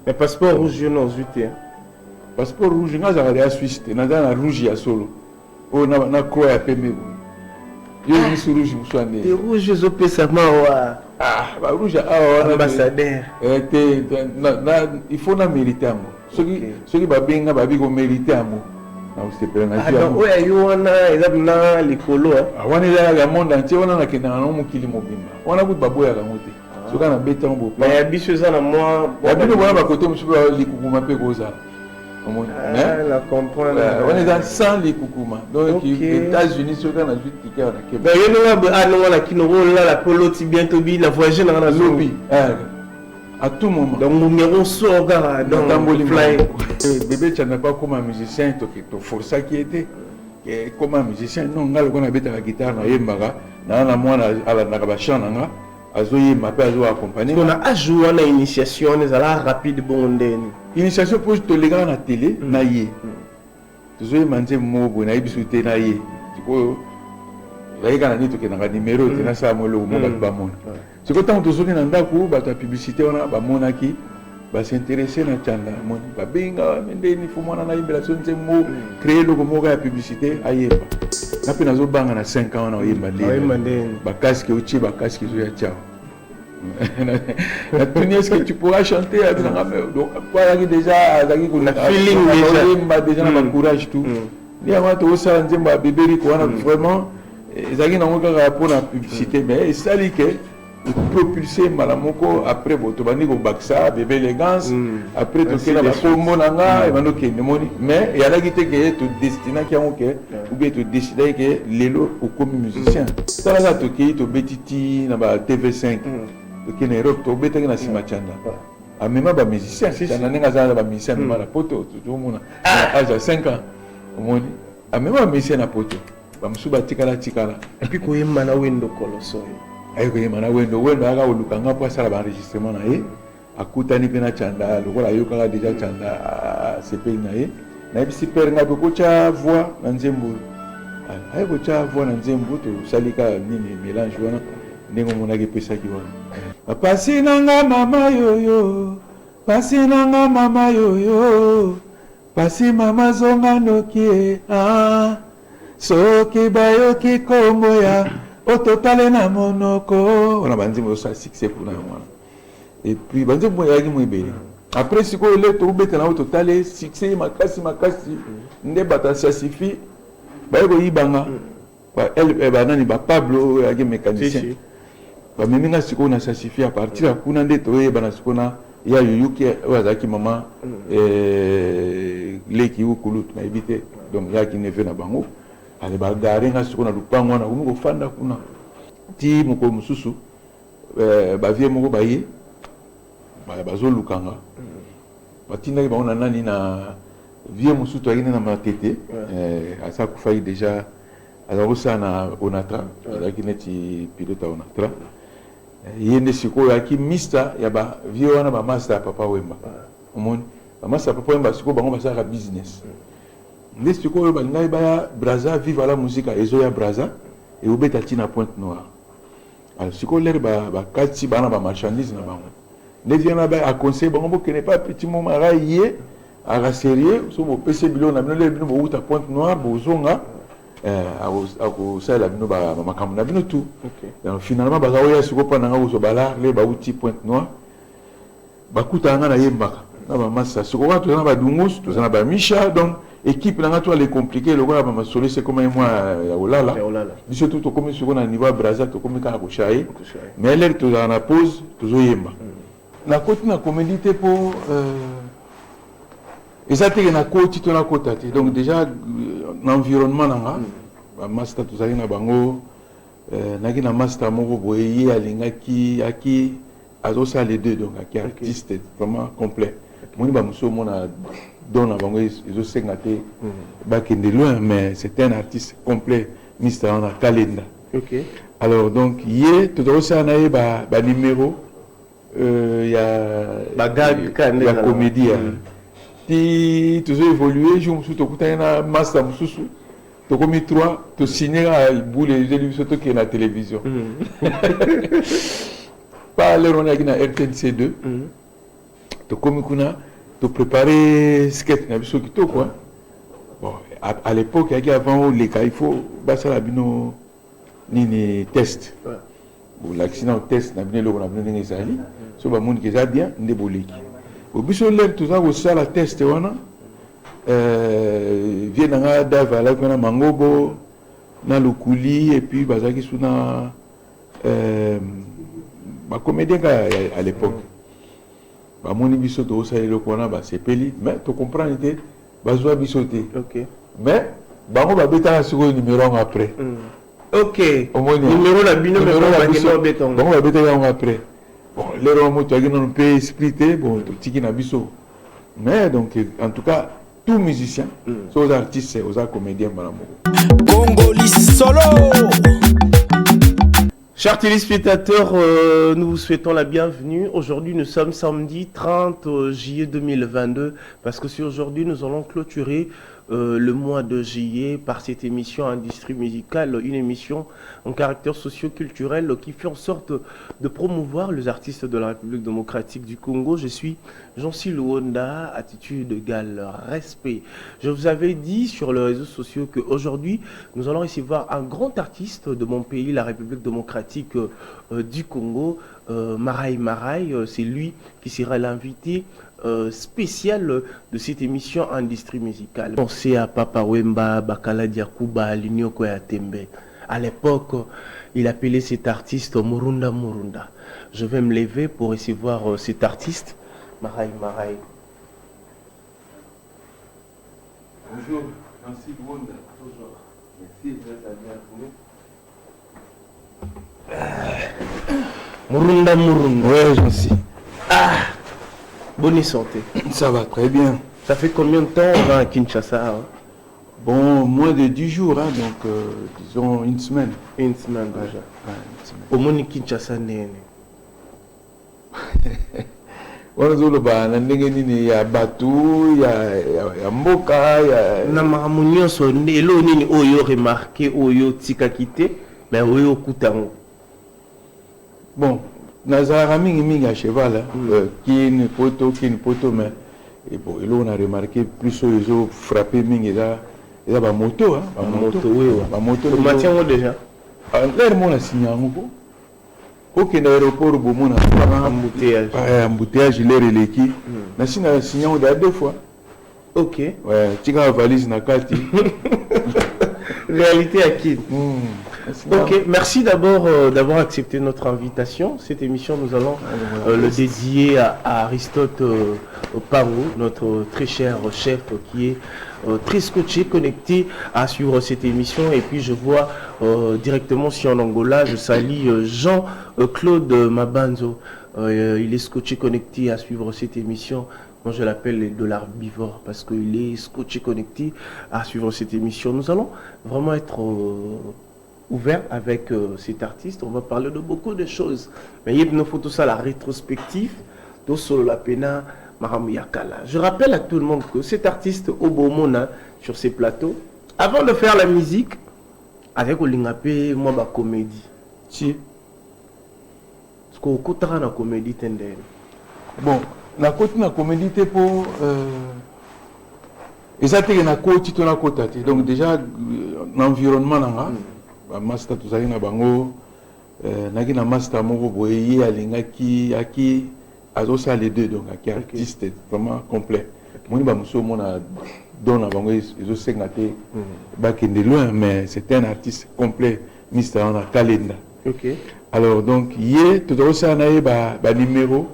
Mais passeport rouge yo na ozwi te? Passeport rouge, nga azalaka ya Suisse te. Naza na rouge ya solo oyo na croix ya pembe boye. Yo misu rouge mosusu ya ndenge Te, rouge ezopesa mawa. Ah, ba rouge awa wana Ambassadeur. Te, il faut na mérite yango. Soki babenga babi komérite yango, nakosepela na Ah, donc oyo ayo wana eza na likolo. Wana eza ya monde entier. Wana nakendaka nango mokili mobimba. Wana kutu baboyaka yango te. Soki nabeti yango. Mais ya biso eza na mwa Ya bino bona bakote mosusu likukuma mpe kozala. Na comprendre. Wana eza sans likukuma. Donc États-Unis, soki nazwi ticket, wana yo ndenge anongo na kino olala mpe oloti bien, tobi na voyage nanga na lobi à tout moment. Donc numéro sort kaka. Donc natamboli bébé Tchanda mpe akóma musicien. Toforsaki ye te koma musicien. Non, nga lokola nabetaka guitare, nayembaka, naa na mwana alandaka bachant na nga, azoyemba mpe azoaccompagne. Na age wana, initiation wana ezala rapide bongo ndeni? Initiation mpo tolekaka na télé na ye, tozoyemba nzembo moko boye, nayebi biso te na ye. Sikoyo ezalaki na nini, tokendaka numero te, nasala mo eloko mo bato bamona. Sikoyo ntango tozoki na ndako, bato ya publicité wana bamonaki, bas'intéresser na Tchanda. Moni babenga ndeni fo mwana nayembela so nzembo, créer eloko moko ya publicité, ayemba. Nga mpe nazobanga na 5 ans wana, oyemba ndeni? Bacasque otie, bacasque ezoya tiawa. Natuni: "Est-ce que tu pourras chanter?" Abinanga, donc po azalaki déjà, azalaki koyemba déjà na bacourage tout. Nde yango wana tokosala nzembo ya Bébé Riko wana. Vraiment ezalaki nango kaka mpona publicité, mais esali ke propulsé mbala moko. Après bo tobandi kobakisa Bébé Élégance. Après tokenda bakombo na nga ebandi okende moni. Mais eyalaki te ke todestinaki yango ke ou bien todécidaki ke lelo okomi musicien. Tala kaka, tokei, tobeti ti na ba TV5, tokei na Europe, tobetaki na nsima. Tchanda amema bamusicien. Tchanda ndenge aza na bamusicien, amema na poto. Tozomona na age ya 5 ans, omoni amema bamusicien na poto, bamosusu batikala tikala. Et puis koyemba na Wendo Koloso? Aye koyemba na Wendo. Wendo ayaka koluka nga mpo asala baenregistrement na ye. Akutani mpe na Tchanda. Lokola ayokaka déjà Tchanda, asepeli na ye. Nayebisi pere ngai mpe kotya voix na nzembo oyo. Aye kotya voix na nzembo, tosali kaka nini, mélange wana ndenge omonaki epesaki wana. Pasi na nga mama yoyo, pasi na nga mama yoyo, pasi mama, zonga noki e ah. Soki bayoki kombo ya ototale na monoko wana, banzembo ezosala succès kuna yango wana. Et puis banzembo ezalaki mo ebele. Après sikoyo le tobeta na oyo totale succès makasi makasi, nde bato ya Sasifi baye koyibanga banani, bapablo oyo ayaki mécanicien, bamemi nga sikoyo na Sasifi. À partir ya kuna nde toyebana sikoyo na ya Yuyuki oyo azalaki mama leki ukulutu, nayebi te. Donc yaki neveu na bango. Ale bagare nga sikoyo na lupango wana, komi kofanda kuna ti mokolo mosusu bavieux moko baye, bazolukanga. Batindaki bango na nani, na vieux mosusu toyaki nde na Matete, asa akufaki déjà, azalaki kosala na Onatra, azalaki neti pilote ya Onatra. Ye nde sikoyo ayaki mista ya bavieux wana, bamaster ya Papa Wemba. Omoni bamaster ya Papa Wemba, sikoyo bango basalaka business. Nde sikoyo balingaki baya Braza, Viva la Musica ezoya Braza, ekobeta ntina Pointe Noire. Alors sikoyo lere bakati bana bamarchandise na bango, nde vieux na aconseille bango: "Bokende pa petit moma, ara ye aka sérieux. So bopesi biloko na bino, lere bino bowuta Pointe Noire, bozonga, akosalela bino makambo na bino tout." Donc finalement baza oya sikoyo mpa nanga kozwa balare. Le bauti Pointe Noire, bakutaka nga nayembaka na bamasa. Sikoyo wana toza na badungus, toza na bamisha, donc équipe na nga to ale compliqué lokola bamasolo esekoma ye mwa ya kolala. Biso tu tokomi sikoyo na niveau ya Braza, tokomi kaka koshaye. Mais lere tozala na pause, tozoyemba. Nakoti na comédie te mpo eza teke nakoti to nakota te. Donc déjà na environnement na nga, bamaster tozalaki na bango, naki na master moko boye, ye alingaki aki azosala les deux. Donc aki artiste vraiment complet. Moni bamosusu omona don na bango ezosenga te bakende loin, mais c'est un artiste complet, mister wana Kalenda. Alors donc ye tozakosala na ye banuméro ya comédie ya ti tozo évolue. Jour mosusu tokutani na master mosusu, tokomi 3, tosigne kaka bule ezeli biso, tokende na télévision. Pa lere wana yaki na RTNC 2. Tokomi kuna, toprépare sketch na biso kitoko, hein. Bon, à l'époque yaki, avant oleka, il faut basala bino nini, test. Bolakisi nano test na bino, eloko na bino ndenge ezali. So bamoniki eza bien, nde boleki. Bo biso lere toza kosala test wana, vieux na nga Dave alaki wana, Mangobo na Lokuli, et puis bazalaki su na bacomédien kaka à l'époque. Bamoni biso tozosala eloko wana, basepeli, mais tocomprendre te, bazwa biso te. Mais bango babetaka sikoyo numéro yango après. Omoni numéro na bino, bango babetaka yango après. Bon, lero wana moto ayaki nano mpe esprit te. Bon, totiki na biso. Mais donc, en tout cas, tout musicien, so oza artiste, oza comédien mbala moko. Congoli solo. Chers téléspectateurs, nous vous souhaitons la bienvenue. Aujourd'hui, nous sommes samedi 30 juillet 2022, parce que c'est aujourd'hui nous allons clôturer le mois de juillet par cette émission Industrie musicale, une émission en caractère socio-culturel qui fait en sorte de promouvoir les artistes de la République démocratique du Congo. Je suis Jean-Cy Luonda, attitude égale respect. Je vous avais dit sur les réseaux sociaux qu'aujourd'hui, nous allons recevoir un grand artiste de mon pays, la République démocratique du Congo, Maray Maray. C'est lui qui sera l'invité spécial de cette émission Industrie musicale. Pensez à Papa Wemba, Bakala Diakuba, Linyoko ya Tembe. À l'époque, il appelait cet artiste Murunda Murunda. Je vais me lever pour recevoir cet artiste, Maray Maray. Bonjour, merci Luonda. Bonjour. Merci d'être à nous. Murunda Murunda. Ouais, j'en suis. Ah, bonne santé. Ça va très bien. Ça fait combien de temps on va à Kinshasa, hein? Bon, moins de 10 jours, hein, donc disons une semaine. Une semaine déjà. Ouais, une semaine. Omoni Kinshasa nene. Wana ozoloba na ndenge nini? Ya bato, ya mboka, ya Na makambo nyonso, eloko nini oyo remarqué, oyo otikaki te, mais oyo okuta yango? Bon, nazalaka mingimingi ya cheval, hein. Kini poto, kini poto, mais et bon, eloko na remarqué plus, oyo ezofrappe mingi, eza bamoto, hein, bamoto, oui. Bamoto. Omati yango déjà? Lere mo na sinya yango po okende aéroport, bomona embouteillage. Embouteillage lere eleki. Nasi na sinya yango déjà deux fois. Ouais, tikaka valise na kati. Réalité acquise. Ok, merci d'abord d'avoir accepté notre invitation. Cette émission, nous allons le dédier à Aristote Pango, notre très cher chef qui est très scotché, connecté à suivre cette émission. Et puis je vois directement si en Angola, je salue Jean-Claude Mabanzo. Il est scotché, connecté à suivre cette émission. Moi, je l'appelle le dollar bivore parce qu'il est scotché, connecté à suivre cette émission. Nous allons vraiment être ouvert avec cet artiste. On va parler de beaucoup de choses. Mais il nous faut tout ça, la rétrospective, tout sur la pena makambo ya kala. Je rappelle à tout le monde que cet artiste Obomona sur ces plateaux, avant de faire la musique, avec olinga pe mwa ba comédie. Si. Parce que okotaka na comédie te ndenge? Bon, nakoti na comédie te mpo eza teke nakoti to nakota te. Donc déjà na environnement na nga, bamaster tozalaki na bango, naki na master moko boye, ye alingaki aki azosala les deux, donc aki artiste vraiment complet. Moni bamosusu omona don na bango ezosenga te bakende loin, mais c'est un artiste complet, mister wana Kalenda. Alors donc ye tozakosala na ye banuméro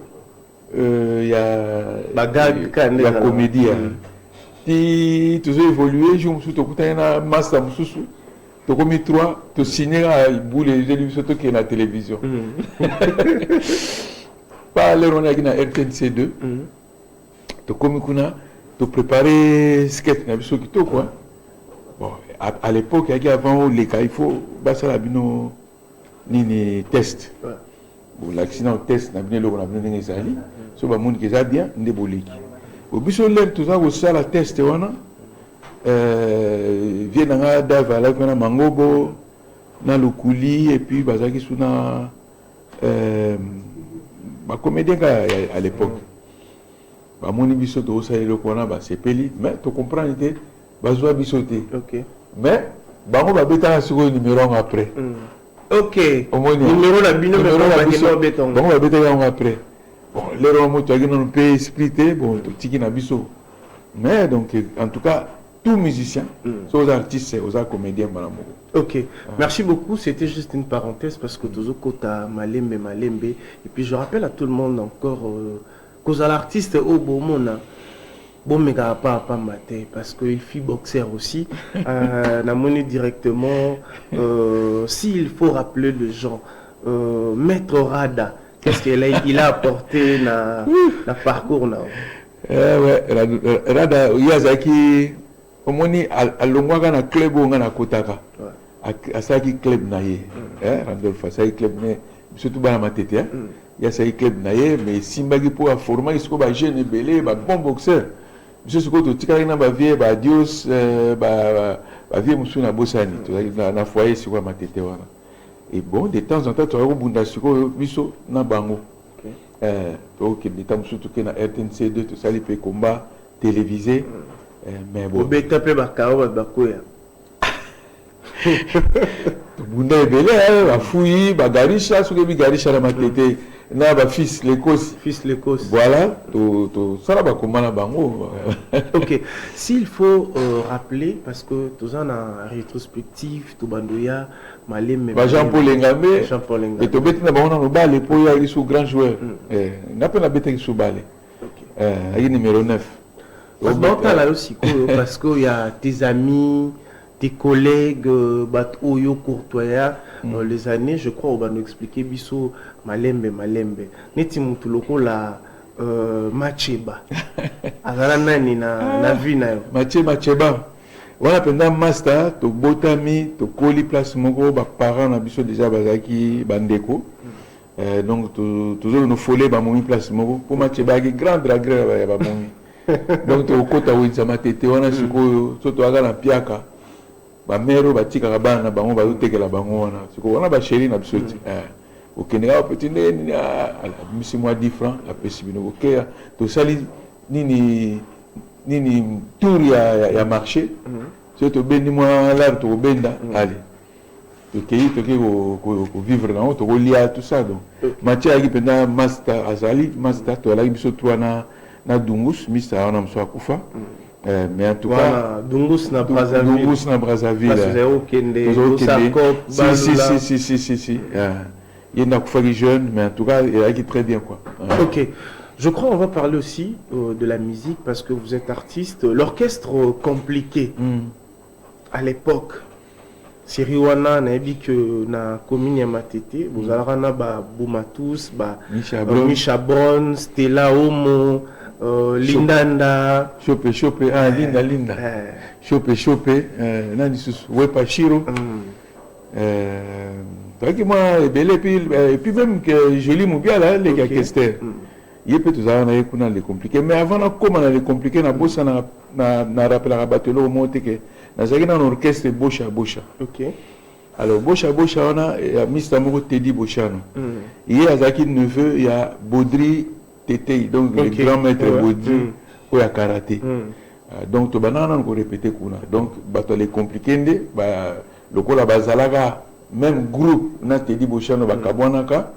ya Bagag ka nde ya ezalaka. Comédie ya ti tozo évolue. Jour mosusu tokutani na master mosusu, tokomi 3, tosigne kaka bule, ezeli biso tokende na télévision. Pa lere wana yaki na RTNC 2. Tokomi kuna, toprépare sketch na biso kitoko, hein. Bon, à l'époque yaki, avant oleka, il faut basala bino nini, test. Bolakisi nano test na bino, eloko na bino ndenge ezali. So bamoniki eza bien, nde boleki. Bo biso lere toza kosala test wana, vieux na nga Dave alaki wana, Mangobo na Lokuli, et puis bazalaki su na bacomédien kaka à l'époque. Bamoni biso tozosala eloko wana, basepeli, mais tocomprendre te, bazwa biso te. Mais bango babetaka sikoyo numéro yango après. Omoni? Numéro na bino? Numéro na biso. Babeta. Bango babetaki yango après. Bon, lero wana moto ayaki nano mpe esprit te. Bon, totiki na biso. Mais donc, en tout cas, tout musicien, so oza artiste, oza comédien mbala moko. Ok, merci beaucoup. C'était juste une parenthèse parce que tozokota malembe malembe. Et puis je rappelle à tout le monde encore kozala artiste au bomona bomekaka pa pamba te, parce que il fut boxeur aussi. Namoni directement, s'il faut rappeler les gens, Maître Rada, qu'est-ce qu'il a, il a apporté na parcours na? Eh ouais, Rada ye azalaki, omoni, alongwaka na club oyo nga nakotaka. Asalaki club na ye. Randolph asalaki club ne, surtout bana Matete, eh? Ye asalaki club na ye, mais esimbaki mpo aformaki sikoyo bajeune ebele, babon boxeur. Biso sikoyo totikalaki na bavieux, baadios, bavieux mosusu na bosani. Tozalaki na foyer sikoyo ya Matete wana. Et bon, de temps en temps tozalaki kobunda sikoyo biso na bango. Tokende ta mosusu, toke na RTNC 2, tosali mpe combat télévisé. Mais bon. Obeta mpe bakao, bato bakwea. Tobunda ebele, bafuyi bagarisha, soki ebi garisha na Matete na bafils Lekosi. Fils Lekosi. Voilà, tosala bakoma na bango. Ok, s'il faut rappeler, parce que toza na rétrospective, tobandoya malembe. Ba Jean Paul Engambe. Jean Paul Engambe. Tobeti na bango nano bale mpo ye ayaki su grand joueur. Nga mpe nabetaki su bale, ayaki numéro 9. Baotala yo sikoyo parce que ya tes amis, tes collègues, bato oyo courtoya dans les années, je crois obando expliquer biso malembe malembe, neti mutu lokola Macheba azala nani na vie na yo? Mache Macheba wana mpenza master. Tobotami, tokoli place moko, baparent na biso déjà bazalaki bandeko. Donc tozolona fole bamomi place moko mpo Macheba ayaki grand dragueur ya bamomi. Donc tokokota wenza Matete wana sikoyo, so toyaka na piaka, bamere oyo batikaka bana na bango, bazotekela bango wana sikoyo wana bachéri na biso ti. Okende kaka petit nde nini, abimisi mwa 10 francs, apesi bino, okeya tosali nini nini, tour ya marché. Soki tobendi mwa lare, tokobenda, ale tokei, tokei kovivre nango, tokolia, tout ça. Donc Mathieu ayaki mpenza master, azali master. Toalaki biso trois na Dungus, mister wana mosu akufa. Mais en tout cas Dungus na Brazzaville. Dungus na Brazzaville. Okende. Si si si si si si si, ye nde akufaki jeune, mais en tout cas ezalaki très bien, quoi. Ok. Je crois on va parler aussi de la musique parce que vous êtes artiste. L'orchestre compliqué à l'époque, série wana, nayebi que na commune ya Matete bozalaka na ba Boumatous, ba Micha, Micha Bron, Stella Omo, Lindanda. Chope Chope, ah, Linda Linda. Chope Chope, nani lisusu? Wepa Shiro. Toyaki mwa ebele. Et puis même que Joli Mobiala, leki ya Kester, ye mpe tozalaka na ye kuna, le compliqué. Mais avant nakóma na le compliqué, nabosana na rappelaka bato eloko moko te ke nazalaki nano orchestre Bosha Bosha. Alors Bosha Bosha wana ya mista moko, Tedi Boshano. Ye azalaki neveu ya Baudry Tetei, donc le grand maître Baudry oyo ya karaté. Donc tobandaka nano korépéter kuna. Donc bato ya le compliqué nde lokola bazalaka même groupe na Tedi Boshano, bakabwanaka.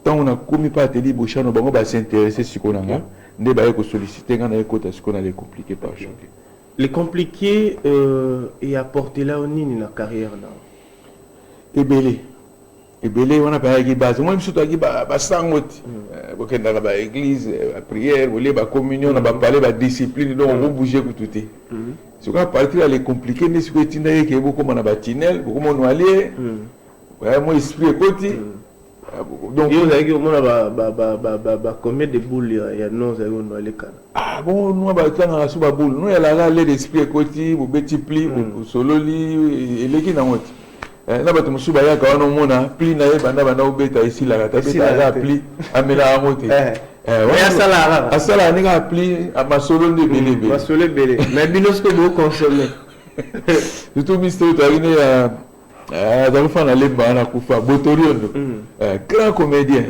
Ntango nakomi mpa Tedi Boshano, bango bas'intéresse sikoyo na nga, nde baye kosollicite nga, naye kota sikoyo na le compliqué par choqué. Le compliqué et apporté là nini na carrière na? Ebele ebele. Wana mpe ayaki base. Omoni, biso toyaki basango ti bokendaka baéglise, baprière, bolie bacommunion na bapale, badiscipline. Donc okobouge kutu te. Sikoyo à partir ya le compliqué nde sikoyo etinda ye ke bokóma na batinel, bokóma noalie mo esprit ekoti. Donc yo ozalaki komona ba combien de boule ya non ozalaki konoale kala? Ah bon, noa batangaka so baboule no elaka le l'esprit ekoti, bobeti pli, bosololi, eleki nango ti na bato mosusu bayaka wana, omona pli na ye banda banda obeta, esilaka te, abetaka pli, amelaka yango te. Asalaka. Asalaka ndenge apli, masolo nde ebele ebele. Masolo ebele, mais bino soki boconsommer. Surtout mister oyo toyaki ne, azalaki fa na Lemba wana, akufa, Botoriondo, grand comédien.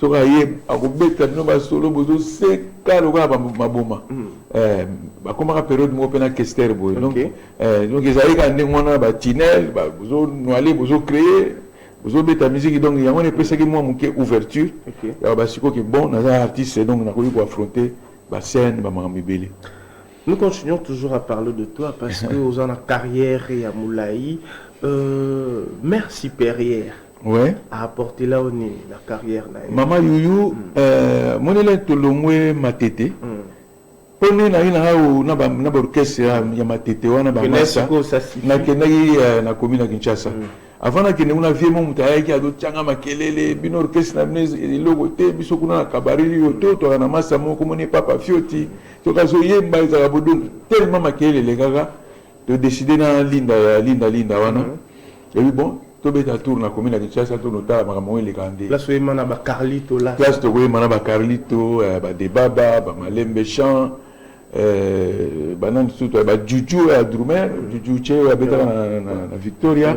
Soki aye, akobeta bino basolo, bozoseka lokola maboma. Bakomaka période moko mpe na Kester boye. Donc donc ezali kaka ndenge wana, batinel bozonwale, bozocréer, bozobeta musique. Donc yango wana epesaki mwa moke ouverture ya basikoki. Bon, naza artiste, donc nakoki koaffronter bascène, bamakambo ebele. Nous continuons toujours à parler de toi parce que aux la carrière et à Moulaï, Mère Supérieure a apporté là où la carrière na ye. Mama Yuyu, monele tolongwe Matete, mpo nde naye na nga na baorchestre ya Matete wana, bamasa. Sikoyo ça suffit. Nakendaki nakomi na Kinshasa. Avant nakende kuna, vieux mo moto ayaki, azotianga makelele: "Bino orchestre na bino eloko te. Biso kuna na Kabarili oyo to toka na masa moko, moni Papa Fioti, soki azoyemba ezalaka bodongo." Tellement makelele elekaka, todécider na Linda ya Linda Linda wana ebi: "Bon, tobeta tour." Nakomi na Kinshasa, to notala makambo oyo elekaka nde. Place oyema na bacarlito la. Place tokoyema na bacarlito, badebaba, bamalembe champ, banani sutu, bajuju ya drummer, Juju Che oyo abetaka na Victoria.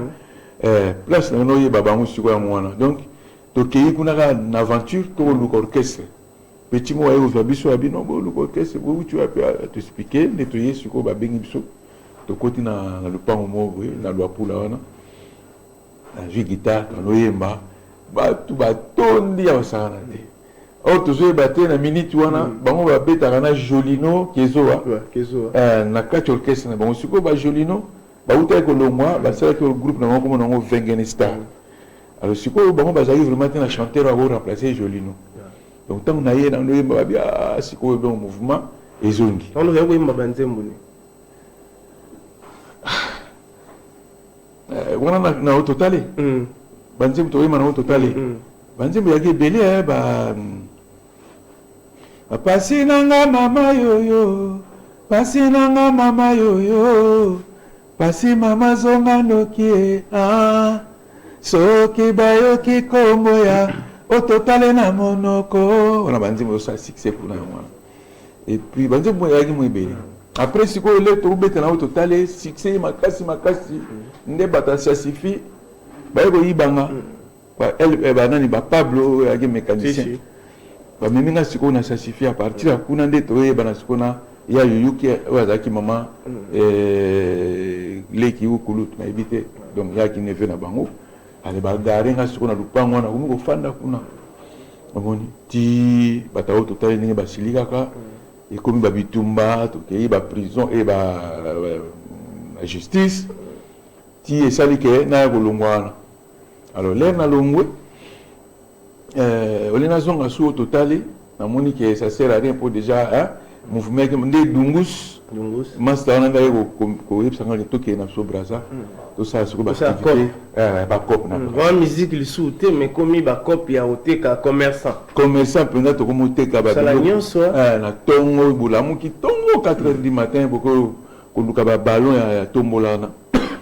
Place na oyeba bango sikoyo yango wana. Donc tokei kuna kaka na aventure, tokoluka orchestre. Petit moko aye kozwa biso ya bino, boluka orchestre, bouti wapi? Toexpliquer nde toye. Sikoyo babengi biso, tokoti na lopango moko boye na Lwapula wana. Nazwi guitare, tanoyemba, bato batondi ya basakana te. Or tozoyeba te, na minute wana bango babetaka na Jolino Kezoa. Ouais, Kezoa. Na kati orchestre na bango. Sikoyo bajolino bautaki kolongwa, basalaki groupe na bango, komona yango Vengene Star. Alors sikoyo bango bazalaki vraiment te na chanteur ako remplacer Jolino. Donc ntango na ye na oyemba, babi: "Ah, sikoyo donc mouvement ezongi." Ntango oya koyemba banzembo ni? Wana na Ototale. Banzembo toyemba na Ototale, banzembo ezalaki ebele, ba bapasi nanga mama yoyo, pasi nanga mama yoyo, pasi mama zonga noki e, ah. Soki bayoki kombo ya Ototale na monoko wana, banzembo ezosala succès kuna yango wana. Et puis banzembo ezalaki mo ebele. Après sikoyo le tobeta na Ototale, succès makasi makasi, nde bato ya Sasifi baye koyibanga, banani, bapablo oyo ayaki mécanicien. Si, si. Bamemi nga sikoyo na Sasifi. À partir ya kuna nde toyebana sikoyo na ya Yuyuki oyo azalaki mama leki ukulutu, nayebi te. Donc yaki neveu na bango. Ale bagare nga sikoyo na lupango wana, komi kofanda kuna. Omoni ti bato oyo totali ndenge basili kaka, ekomi babitumba, tokei baprison e ba justice, ti esali ke naya kolongwa wana. Alors l'heure nalongwe, ole nazonga su oyo totali, namoni ke ça sert à rien, po déjà, hein, mouvement nde Dungus. Dungus. Master wana nde aye koyebisa nga ke tokende na biso Braza, tosala sikoyo Tosala baactivité, bacope na Vraiment musique lisusu te, mais komi bacope ya koteka, commerçant. Commerçant mpenza, tokomi oteka. Kosala nyonso. Na ntongo, bolamuki ntongo, 4 heures du matin, boko koluka baballon ya tombola wana.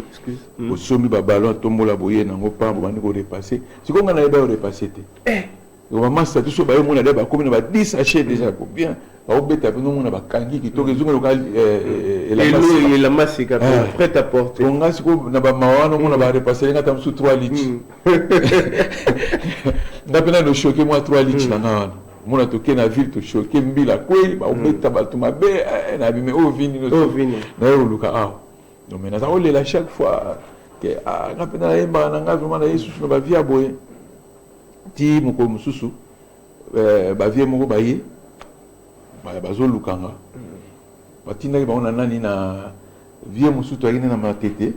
Excuse. Bosombi baballon ya tombola, boye nango pa bobandi korepasser. Sikoyo ngai nayeba korepasser te. Bamasta biso bayomona de bakomi na ba 10 sachet déjà ko bien, baobeta mpe nomona bakangi kitoko, ezongi loka. Elo elamba sika, prêt à porter. Nga sikoyo na bamawa wana, omona barepasser nga ta mosusu 3 litres. Nga mpe nano choquer mwa 3 litres na nga wana. Omona toke na ville, tochoquer mbila kwei, baobeta bato mabe, na bime oyo vini. Oyo vini. Naye koluka awa. Non, mais naza kolela chaque fois ke ah, nga mpe nayembaka na nga vraiment, naye susu na bavie ya boye. Ti mokolo mosusu, bavie moko baye, bazolukanga, batindaki bango na nani, na vieux mosusu toyaki nde na Matete,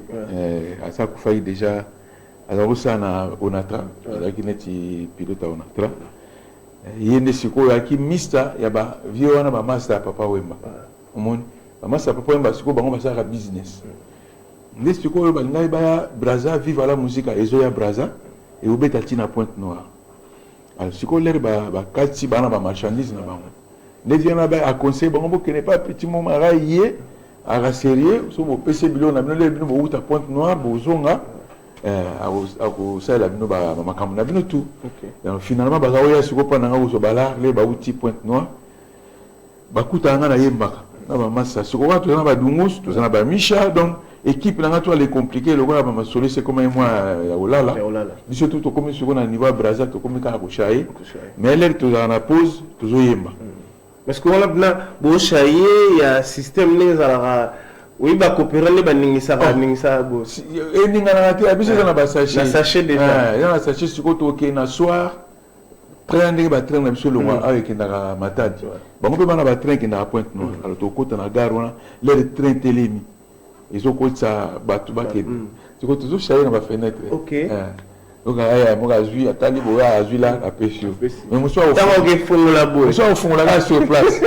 asa akufaki déjà, aza kosala na Onatra, azalaki neti pilote ya Onatra. Ye nde sikoyo ayaki mister ya bavieux wana, bamaster ya Papa Wemba. Omoni bamaster ya Papa Wemba, sikoyo bango basalaka business. Nde sikoyo balingaki baya Braza, Viva la Musica ezoya Braza, ekobeta ntina Pointe Noire. Alors sikoyo l'heure bakati bana bamarchandise na bango, nde vieux na aconseille bango: "Bokende pa petit moma, aka ye aka sérieux. So bopesi biloko na bino, l'heure bino bowuta Pointe Noire, bozonga, akosalela bino bamakambo na bino tout." Donc finalement baza oya sikoyo mpa na nga kozwa balare. Le bauti Pointe Noire, bakutaka nga nayembaka na bamasa. Sikoyo wana toza na badungus, toza na bamisha, donc Équipe na nga to ale compliqué lokola ba masolo se koma mwa ya kolala. Biso tout tokomi sikoyo na niveau ya Brazza, tokomi kaka koshaye. Mais l'heure tozala na pause, tozoyemba. Parce que wana mpena boshaye ya système ndenge ezalaka, oyebi, bacoopérant nde baningisaka ningisaka bo. Eninganaka te, biso eza na basachet. Na sachet déjà. Eza na sachet. Sikoyo tokende na soir, train ndenge batrain na biso elongwa awa ekendaka Matadi, bango mpe bana batrain ekendaka Pointe Noire. Alors tokota na gare wana, l'heure train telemi, ezokotisa bato bakende, sikoyo tozoshaye na bafenêtre. Donc aya moko azwi, atali boye, azwi la, apesi yo. Mais mosu ntango okefongola boye, mosu akofongola kaka sur place.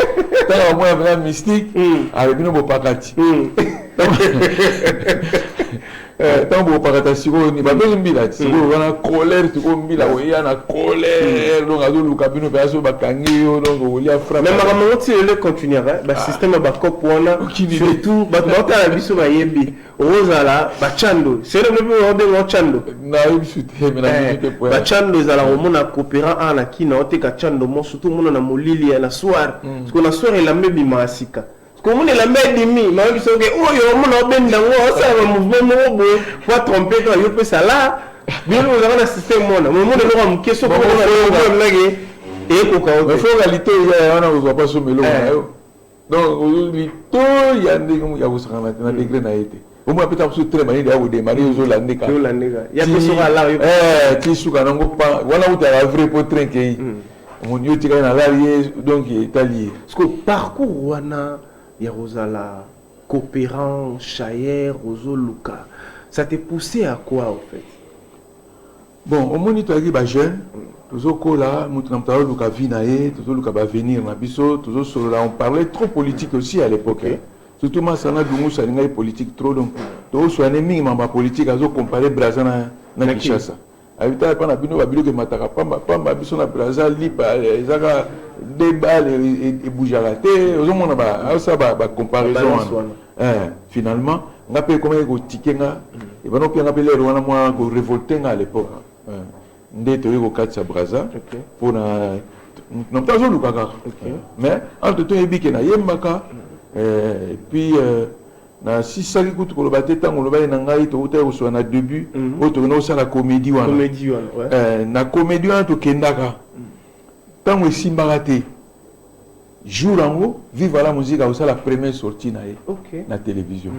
Ntango bamona mpenza mystique, alobi no bopakati. Ntango bopakata sikoyo ni babengi mbila, sikoyo wana colère, sikoyo mbila oya na colère, donc azoluka bino mpe aso bakangi yo, donc olia frappe. Mais makambo yango ti lelo continuera, basystème ya bacope wana, surtout bato baotala biso bayebi, okozala bachando sele mpe obenga chando. Nayebi su te, mais namoni te point. Bachando ezalaka, omona coopérant awa na kina oteka chando mo, surtout omona na molili ya na soir, parce que na soir elamba ebimaka sika, parce que omona elamba ebimi, mayebi soki oyo omona obenda yango, osala bamouvement moko boye po atrompe kaka yo mpe sala bino ozalaka na système wana, momona eloko ya moke soki omonake eyekoka yo te. Mais faut lito eza wana, kozwa mpaso eloko na yo, donc lito ya ndenge ya kosakana te na degré na ye te. Omona mpe ntango mosusu train banini ya kodémarrer, ozolandeka. Ti suka nango pa wana utaka vrai po train kei, omoni yo tikali na lari ye, donc etali ye. Parce que parcours wana ya kozala coopérant, chayer, ozoluka, ça te poussé à quoi au fait? Bon, omoni, toyaki bajeune, tozokola, moto na moto azoluka vie na ye, tozoluka baavenir na biso, tozosolola. On parlait trop politique aussi à l'époque, okay. Surtout masana Dungusu alingaki politique trop, donc tozoswane mingi mambo ya politique. Azocompare Braza na Kinshasa, ayebi tala mpa na bino babiloko emataka pamba pamba, biso na Braza lipa ezaka deux balles, ebougeaka te. Ozomona azosala bacomparaison wana. Finalement nga mpe ekomaki kotike nga, ebanda kopia nga mpe lere wana mwa korévolte nga à l'époque. Nde toyei kokatisa Braza mpona na moto azoluka kaka, mais entre toyebi ke nayembaka. Et puis nasisaki kutu koloba te, ntango olobaki na ngai, tokutaki kosola na début oyo tokenda kosala comédie wana. Na comédie wana tokendaka, ntango esimbaka te, jour yango Viva la Musique akosala première sortie na ye na télévision.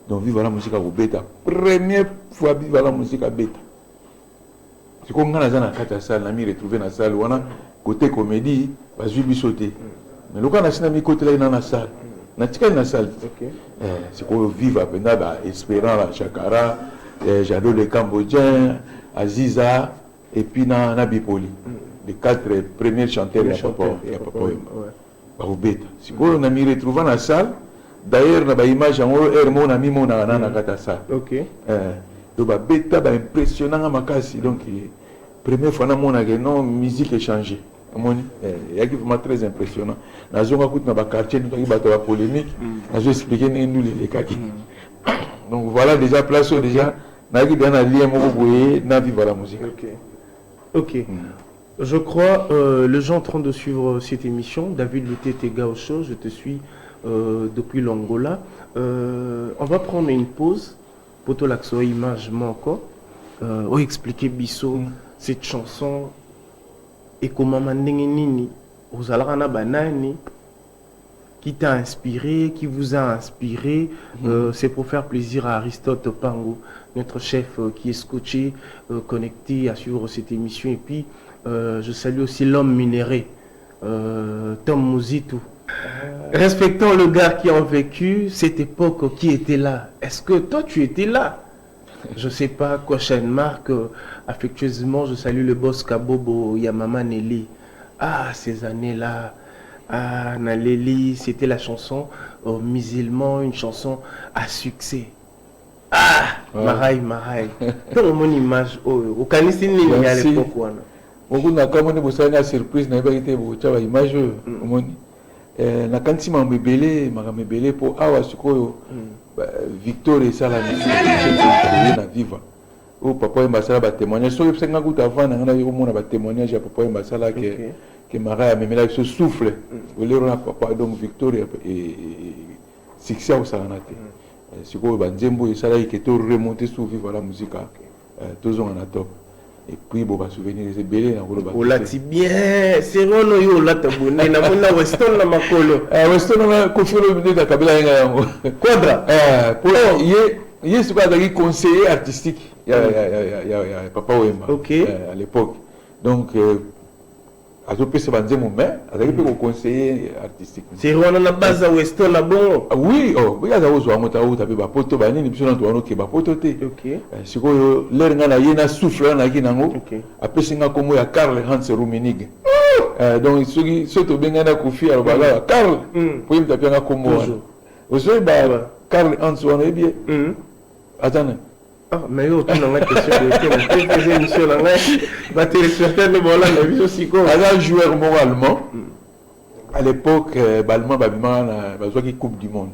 Donc Viva la Musique akobeta, première fois Viva la Musique abeta. Sikoyo ngai naza na kati ya salle, nami retrouve na salle wana côté comédie, bazwi biso te, mais lokola nasi namikotelaki na na salle, natikali na salle. Sikoyo Viva mpenza baespérant, la Chakara, Jado le Cambodgien, Aziza et puis na Bipoli, les quatre premiers chanteurs ya Papa Wemba bakobeta. Sikoyo nami retrouva na salle. D'ailleurs na baimage yango heure moko namimonaka na kati ya salle. Donc babeta, baimpressionnanga makasi. Donc première fois namonaka non, musique échangé, omoni, eyaki vraiment très impressionnant. Nazonga kutu na baquartier, nutaki bato ya bapolémique, nazo expliquer ndenge nduli elekaki. Donc voilà déjà place oyo déjà nayaki déjà na lien moko boye na Viva la Musique. Ok. Je crois, les gens en train de suivre cette émission, David Lutete Gaucho, je te suis depuis l'Angola. On va prendre une pause pour te l'accès image encore. Expliquer biso cette chanson et comment ndenge nini ozalaka na banani qui t'a inspiré, qui vous a inspiré. C'est pour faire plaisir à Aristote Pango, notre chef qui est scotché, connecté à suivre cette émission. Et puis, je salue aussi l'homme minéré, Tom Mouzitou. Respectons le gars qui a vécu cette époque, qui était là. Est-ce que toi, tu étais là? Je sais pas, quoi, Marc, affectueusement, je salue le boss Kabobo, Yamama Nelly. Ah, ces années-là, ah, Naleli, c'était la chanson musulman, une chanson à succès. Ah, ouais. Marai, Marai. Donc, mon image, oh, okanisi nini à l'époque wana? Moku nakamoni bosali nga surprise, nayebaki te botya baimage oyo. Omoni, nakanisi makambo ebele, makambo ebele, mpo awa sikoyo victoire esalami toye na Viva oyo Papa Wemba asala batémoignage. Soki oyebisaki nga kutu avant na nga naye komona batémoignage ya Papa Wemba asala ke Marai amemelaki biso souffle olero na papa, donc victoire, succès akosakana te. Sikoyo banzembo oyo esalaki ke to remonter sur Viva la Musica, tozonga na top. Et puis bo basouvenir eza ebele na koloba. Olati bien serono oyo olata bonde, namoni na Weston na makolo. Weston wana, Kofi Olomide nde akabela ye ngai yango. Quadra. Po ye sikoyo azalaki conseiller artistique ya Papa Wemba à l'époque. Donc azopesa banzembo, mais azalaki mpe koconseiller artistique. Seri wana na base ya Weston na bongo? Oui, oh, oui, aza kozwa yango, tauta mpe bapoto banini, biso na towana oke bapoto te. Sikoyo lere ngai na ye na souffle wana nayaki nango, apesi nga nkombo ya Karl Hans Ruminig. Donc soki tobengai na Kofi, alobaka Karl, po ye moto apianga nkombo wana. Ozoyeba Karl Hans wana, oyebi ye aza nani? Ah, mais yo otuna nga question boye te na te, eza émission na ngai, batéléspectateur nde baolanda biso sikoyo. Aza joueur moko allemand. À l'époque, baallemand babimaka na bazwaki Coupe du monde.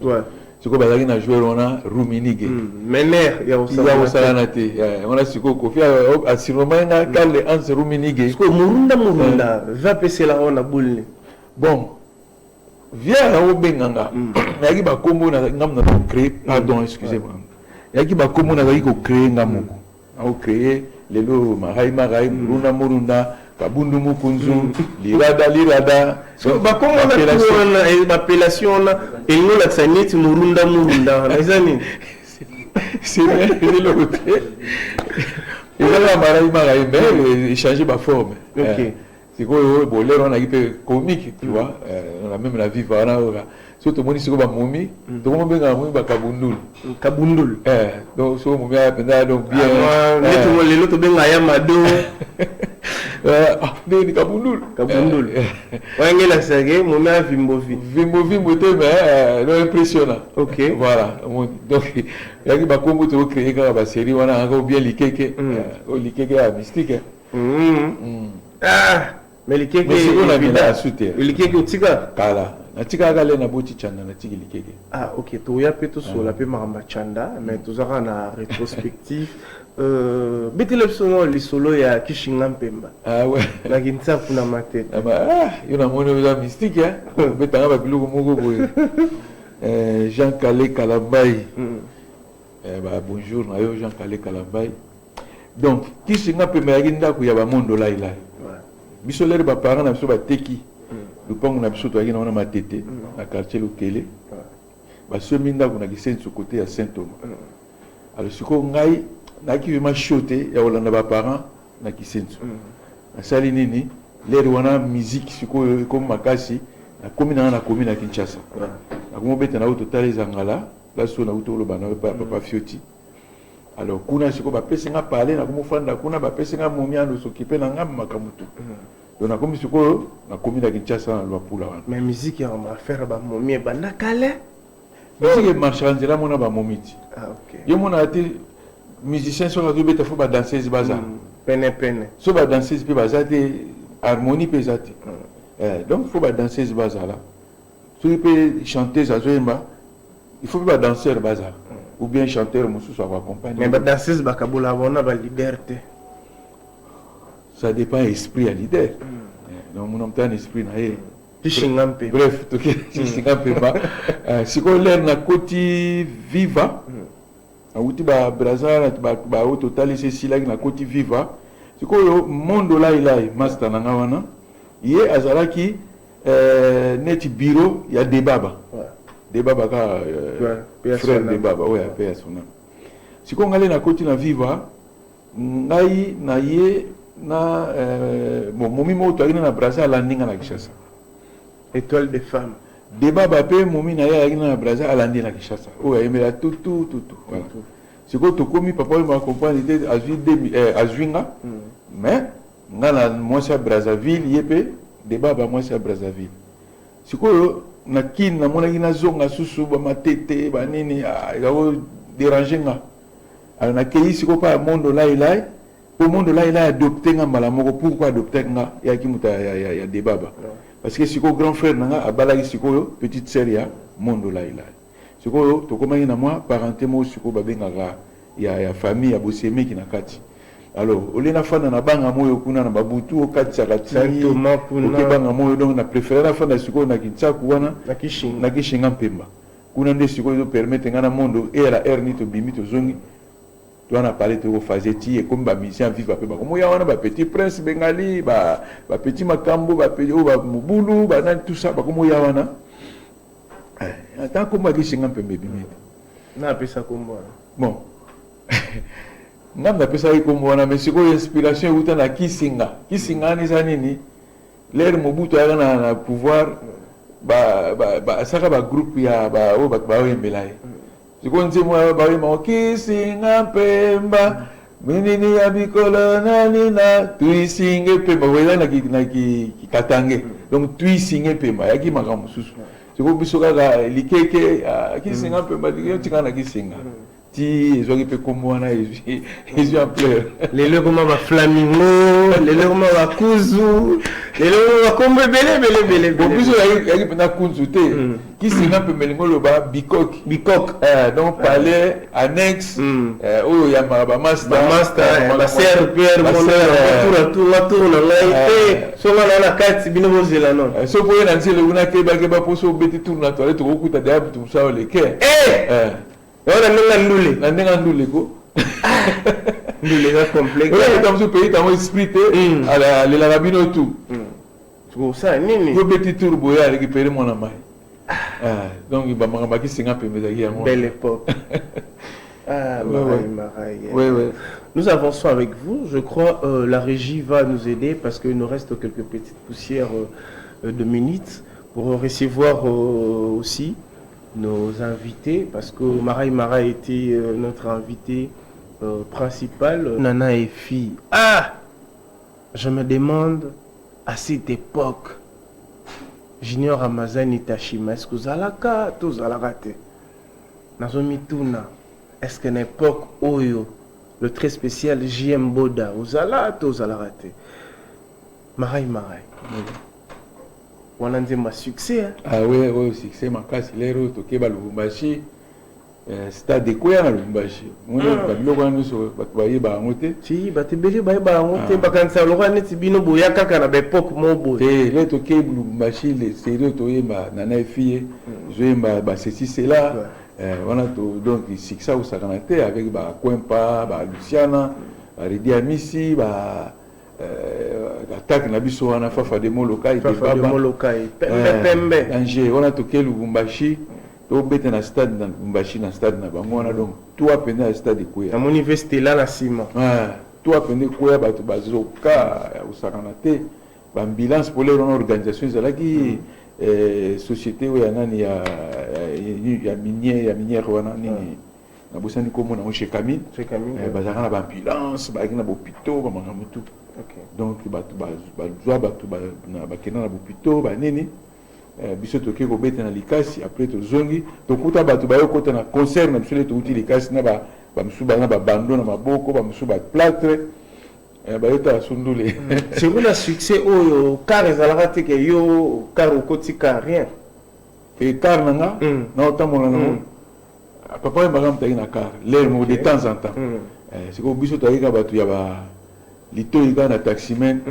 Sikoyo bazalaki na joueur wana Ruminige. Mener ya. Ya kosalana te wana. Sikoyo Kofi asurnomaki nga Karl Hans Ruminige. Sikoyo Murunda Murunda va pesela oyo na boule. Bon, vieux aobenga nga, nayaki bakombo nga naza kocréer, pardon, excusez moi, yaki bakombo nazalaki kocréer nga moko, naocréer lelo Marai Marai, Murunda Murunda, Kabundu Mukunzu, Lirada Lirada. Bakombo wana, baappellation wana elingi olakisa neti Murunda Murunda wana eza nini? Eloko te, eza kaka Marai Marai, mais échange baforme. Sikoyo bolero wana naki mpe comique, tu vois, na même na Viva wana oyo, soki tomoni sikoyo bamomi, tokomobengaka momi bakabundulu. Kabundulu. Donc soki momi aya mpenza, donc bien. Neti lelo tobenga ya Mado. Ndenge kabundulu. Kabundulu oyange elakisake momi aya vimbovi. Vimbo vimbo te, mais donc impressionnant. Voilà, donc yaki bakombo tokocréer kaka basérie wana kaka, bien likeke oyo, likeke ya mystique. Ah, mais likeke. Likeke otika? Kala natikaka le naboti Chanda, natiki likeke. Ah ok, toya mpe tosola mpe makambo ya Chanda, mais toza kaka na rétrospective. Betela biso no lisolo ya Kishinga Mpemba. Ah ouais. Na Kinsaku na Matete. Ah, yo namoni oza mystique, obetanga babiloko moko boye. Jean Calais Kalambai, ba bonjour na yo Jean Calais Kalambai. Donc Kishinga Mpemba eyaki ndako ya bamondo lailai. Biso lere baparent na biso bateki lupango na biso, toyaki na wana Matete na quartier Lokele, basomi ndako na Kisenso côté ya Saint Thomas. Alors sikoyo ngai nayaki vraiment chaud te ya kolanda baparent na Kisenso. Nasali nini? Lere wana musique sikoyo ekomi makasi, nakomi nanga, nakomi na Kinshasa, nakomi obeta na oyo totala ezangala place oyo nauti oloba na yo epai ya papa Fioti. Alors kuna sikoyo bapesi nga pale, nakomi ofanda kuna, bapesi nga momi ando s'occuper na nga makambo tu. Donc nakomi sikoyo, nakomi na Kinshasa na Lwapula wana. Mais musique ya affaire bamomi ebanda kala. Musique emarchaka nzela mona bamomi ti. Ah, ok. Yo monaka te, musicien soki azobeta, faut badanseuse bazala. Pene pene. So badanseuse mpe baza te, harmonie mpe eza te. Donc faut badanseuse bazala. Soki mpe chanteuse azoyemba, il faut mpe badanseur bazala, ou bien chanteur mosusu akoaccompagne. Mais badanseuse bakabola bango baleader te. Ça dépend esprit ya leader. Donc mona moto na esprit na ye. Kishinga mpe. Bref, Kishinga Mpemba. Sikoyo lere nakoti Viva, nauti babraza baoyo totalisi esilaki, nakoti Viva. Sikoyo Mondo Lailai, master na nga wana, ye azalaki neti bureau ya Debaba. Debaba kaka, frère Debaba oyo ape ya sonam. Sikoyo ngai le nakoti na Viva, ngai na ye na bon, momi moko toyaki na Braza, alandi nga na Kinshasa. Étoile de femme. Debaba mpe momi na ye ayaki na Braza, alandi na Kinshasa, oyo ayembela tutu tutu. Voilà. Sikoyo tokomi, papa oyo macomprendre te, azwi azwi nga, mais nga na mwasi ya Brazzaville, ye mpe Debaba mwasi ya Brazzaville. Sikoyo na Kine namonaki nazonga susu bamatete banini, ezako déranger nga. Alors nakei sikoyo mpa ya Mondo Lailai, mpo Mondo Lailai adopte nga mbala moko. Pourquoi adopte nga? Eyaki moto ya Debaba, parce que sikoyo grand frère na nga abalaki sikoyo petite sœur ya Mondo Lailai. Sikoyo tokomaki na mwa parenté moko sikoyo babengaka ya famille ya bosemeki na kati. Alors olie nafanda na banga moyo kuna na babutu okatisaka ti okebanga moyo. Donc na préféré nafanda sikoyo na Kinsaku wana, na Kishinga Mpemba. Kuna nde sikoyo ezo permettre nga na Mondo eyala heure nini tobimi tozongi toa na palais toyoko phase ti ekomi ba musiciens viva pe bakomoya wana ba petit prince bengali ba ba petit makambo ba oyo ba mobulu ba nani tout ça bakomoya wana eh, ata kombo akisinga mpembe ebimi te. Na apesa kombo wana. Bon, nga napesaki kombo wana, mais sikoyo inspiration euta na kisinga. Kisinga wana eza nini? L'heure Mobutu ayaka na pouvoir, ba asaka ba groupe ya ba oyo bato baoyembela ye. Sikoyo nzembo wana baoyemba ngo kisinga mpemba minini ya bikolo nani na tuisinge mpemba, eza na katange. Donc tuisinge mpemba ayaki makambo mosusu. Sikoyo biso kaka likeke, ah, kisinga mpemba, likeke tika na kisinga ti ezwaki mpe kombo wana, ezwi ampleur. Lelo ekoma baflamingo, lelo ekoma bakuzu, lelo ekoma bakombo ebele ebele ebele. Bon, biso yaki mpenza kunzu te. Kisinga mpembe elingi oloba bikoki. Bikoke. Donc palais annexe oyo yambaka bamaster. Bamaster, baCRPR, tour tour na ngai te, songa na kati, bino bozela no. Soki oye na nzela kuna, kebakeba, mpo so obeti tour na toilette, okokuta deya butu mosu aoleke. Oyo na ndenge ya ndule. Na ndenge ya ndule ko. Ndule eza complexe. Oyo mosusu pays tango esprit te, alelaka bino tu. Osala nini? Yo beti tour boye, arécupéré mwana mai. Donc bamakambo akisinga pembe ezalaki yango. Belle époque. Ah, Marai, Marai. Ouais. Nous avançons avec vous. Je crois la régie va nous aider parce qu'il nous reste quelques petites poussières de minutes pour recevoir aussi nos invités, parce que Marai Marai était notre invité principal. Nana et fille. Ah, je me demande, à cette époque, Junior Ramazani Tashima, est-ce que ozalaka to ozalaka te? Nazomituna, est-ce que na époque oyo, le très spécial JM Boda, ozala to ozalaka te? Marai Marai. Wana nzembo ya succès, hein? Ah ouais, oyo succès makasi. Lero oyo tokeba Lubumbashi, stade ekweya na Lubumbashi. Moni babiloko wana nyonso, bato bayeba yango te. Si, bato ebele bayeba yango te, bakanisa lokola neti bino boya kaka na baépoque mo boye. Te, le tokei Lubumbashi, le sérieux, toyemba Nana Efie, tozoyemba basesi sela wana to. Donc succès akosakana te avec bakwempa, baluciana, baredi amisi, ba attaque na biso wana, Fafa de Molokai. Fafa de Molokai, pembe pembe. Danger wana. Tokei Lubumbashi, tobeta na stade na Lubumbashi, na stade na bango wana. Donc toit mpenza ya stade ekweya. Namoni vestela na nsima. Toit mpenza ekweya, bato bazoka ya kosakana te, baambulance. Po lero wana organisation ezalaki, société oyo ya nani, ya minière, ya minière wana nini, nabosani kombo nango, Gécamines. Bazalaka na baambulance, bazalaki na bopito, bamakambo tu. Donc bato bazwa, bato bakenda na bopito, banini. Biso toke kobeta na Likasi, après tozongi, tokuta bato baye kokota na concert na biso. Le touti Likasi na bamosusu baza na babando na maboko, bamosusu baplâtre, bayotala sundule. Sikoyo na succès oyo, car ezalaka te ke yo car okotika rien? E car na nga na otambola nango, papa oyo makambo tayaki na car lere moko de temps en temps. Sikoyo biso toyaki kaka bato ya ba litoi kaka na taximen,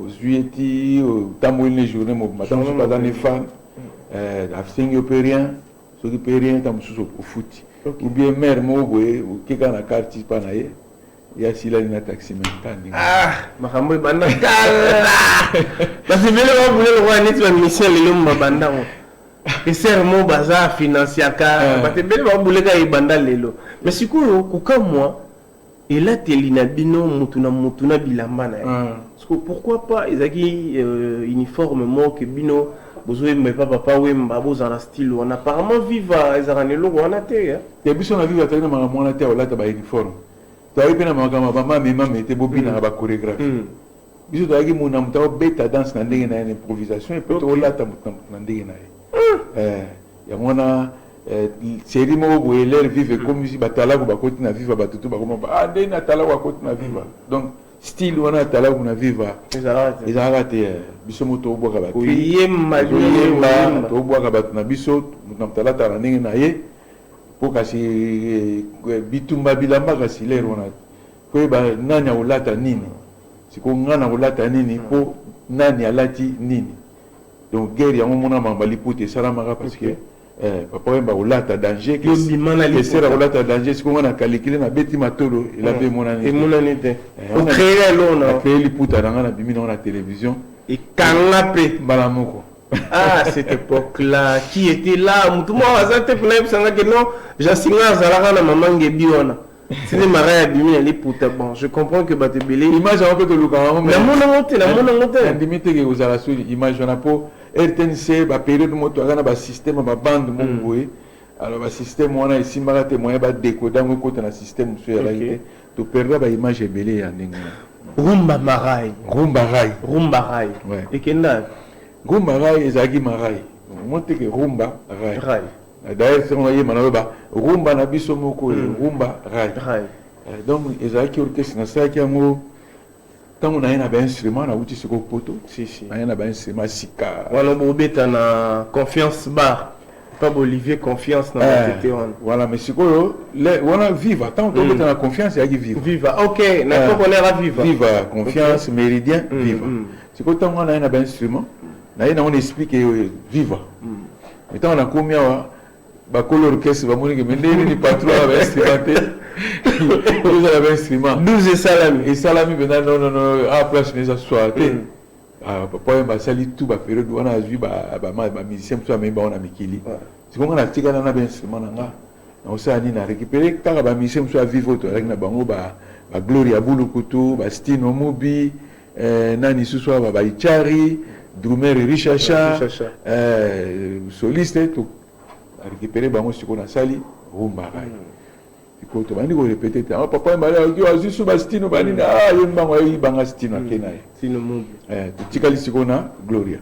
ozwi eti otamboli ne journée mobima, ta mosusu aza ne fan, asengi yo mpe rien, soki mpe rien, ta mosusu ofuti, ou bien mare moko boye oke kaka na quartier mpa na ye, ye asilali na taximen kaka ndenge. Makambo ebanda kala, bato ebele babule lokola neti bamission lelo mabandango esere mo baza financiaka, bato ebele babuleka ebanda lelo. Mais sikoyo kokamwa, elateli na bino, mutu na mutu na bilamba na ye. Parce que pourquoi pas ezalaki uniforme moko ke bino bozoyemba epa Papa Wemba, bozala na style wana? Apparemment Viva ezalaka na eloko wana te. Te, biso na Viva tozali na makambo wana te, olata bauniforme. Toyaki mpe na makambo ya bamame mame te, bobinaka bachorégraphie. Biso toyaki mona moto aobeta danse na ndenge na ye, na improvisation, epe tolata moto na moto na ndenge na ye. Yango wana série moko boye, lere Viva ekomisi batalaku bakoti na Viva, bato tu bakoma ah, ndenge na talaku akoti na Viva. Donc style wana ya talaku na Viva ezalaka te. Biso mo tobwaka bato, tobwaka bato na biso, moto na moto alataka na ndenge na ye. Mpo kasi bitumba bilamba, kasi lere wana koyeba nani akolata nini, sikoyo ngai nakolata nini, mpo nani alati nini. Donc guerre yango mona makambo liputa esalamaka parce que Papa Wemba kolata danger, Kester akolata danger. Sikoyo nga na calcule, nabeti matolo, elamba emonani. Emonani te. Ocréer eloko na Créer liputa na nga, nabimi nango na télévision. Ekanga mpe. Mbala moko. Ah, cette époque-là, qui était là? Mutu moko aza te mpona yebisanga ke non, Jasinga azalaka na mama Ngebi wana. Tine Mara abimi na liputa. Bon, je comprends que bato ebele. Image yango mpe tolukaka yango. Namonango te, namonango te. Nandimi te ke kozala so image wana, mpo RTNC, bapériode moko toyaka na basystème ya babande moko boye. Alors basystème wana esimbaka te, moyen badécoder yango ekota na système mosusu ezalaki te. Toperdre baimage ebele ya ndenge wana. Rumba Marai. Rumba Rai. Rumba Rai. Ekenda. Rumba Rai ezalaki Marai mo teke Rumba Rai. Rai. D'ailleurs, ntango nayemba, naloba rumba na biso moko, rumba rai. Rai. Donc ezalaki orchestre nasalaki yango ntango naye na bainstrument, nauti sikoyo Poto. Si si. Naye na bainstrument sika. Wana bobeta na Confiance Bar pa Olivier Confiance na Matete wana. Voilà, mais sikoyo wana Viva. Ntango tobeta na Confiance, eyaki Viva. Viva, ok, na époque wana era Viva. Viva, Confiance, Méridien, Viva. Sikoyo ntango wana naye na bainstrument, naye nango na explique Viva. Mais ntango nakomi awa, bakolo orchestre bamoniki me ndenge nini patron wana bainstrument te, ezala bainstrument. 12 esalami. Esalami mpenza. Non, non, non, a place na eza soir te. Papa Wemba asali tout bapériode wana, azwi bamusicien mosusu, amemi bango na mikili. Sikoyo nga natikala na bainstrument na nga, naosala nini? Na récupéré kaka bamusicien mosusu ya Viva oyo tozalaki na bango, bagloria Bulukutu, bastino Mubi, nani susu awa, baichari drumer Richacha, soliste. To récupéré bango, sikoyo nasali Rumba Rai. Sikoyo tobandi korépéter te. Papa Wemba azwi su bastino banini, ye mbango ayibanga stino, ake na ye. Totikali sikoyo na Gloria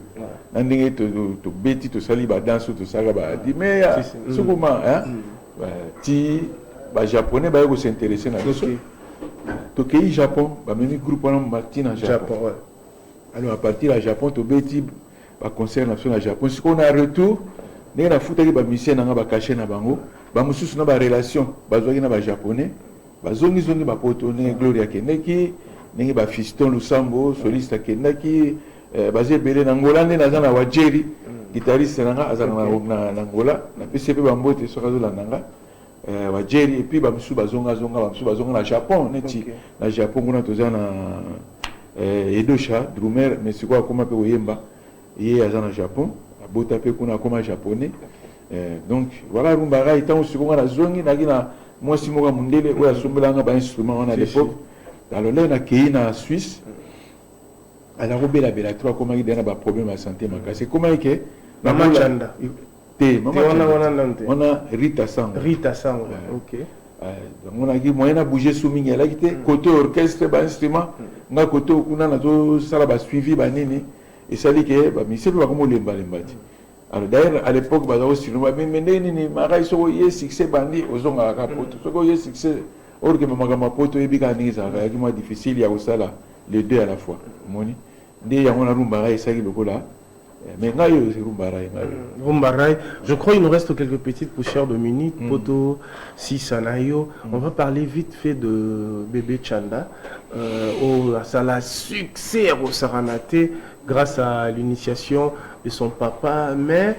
na ndenge tobeti, tosali badanse oyo tosalaka, badimeya sukuma ti bajaponais baye kos'intéresser na biso. Tokei Japon, bamemi groupe wana mati na Japon. Alors à partir ya Japon, tobeti baconcert na biso na Japon. Sikoyo na retour, ndenge nafutaki bamusicien na nga bacachet na bango, bamosusu na barelation bazwaki na bajaponais, bazongizongi bapoto, ndenge Gloria akendaki, ndenge bafiston Lusambo soliste akendaki, baza ebele na Ngola. Nde naza na Wajeri, guitariste na nga, azala na Ngola. Napesi ye mpe bambote soki azolanda nga, Wajeri. Et puis bamosusu bazongazonga, bamosusu bazonga na Japon. Neti na Japon kuna toza na Edosha drummer, mais sikoyo akóma mpe koyemba. Ye aza na Japon, abota mpe kuna, akóma japonais. Donc voilà Rumba Rai. Ntango sikoyo nga nazongi, naki na mwasi moko ya mondele oyo asombelanga bainstrument wana à l'époque. Alors lelo nakei na Suisse, aza kobelabela trop, akomaki deya na baproblème ya santé makasi. Ekomaki ke Mama Chanda. Te. Wana wana Rita Sango. Rita Sango, ok. Namonaki moyen na bouger su mingi alaki te. Côté orchestre, bainstrument, nga côté kuna nazosala basuivi banini, esali ke bamusicien mpe bakoma olembalemba ti. Alors d'ailleurs, à l'époque baza kosurnommer bameme ndenge nini Marai, soki oye succès bandi, ozongaka kaka Poto. Soki oye succès, orkema makambo ya Poto, oyebi kaka ndenge ezalaka, yaki mwa difficile ya kosala les deux à la fois. Omoni nde yango na Rumba Rai esalaki lokola. Mais ngai oyo Rumba Rai, ngai. Rumba Rai, je crois il nous reste quelques petites poussières de minutes. Poto Sisanayo, on va parler vite fait de Bébé Chanda, au asala succès au Saranate grâce à l'initiation de son papa. Mais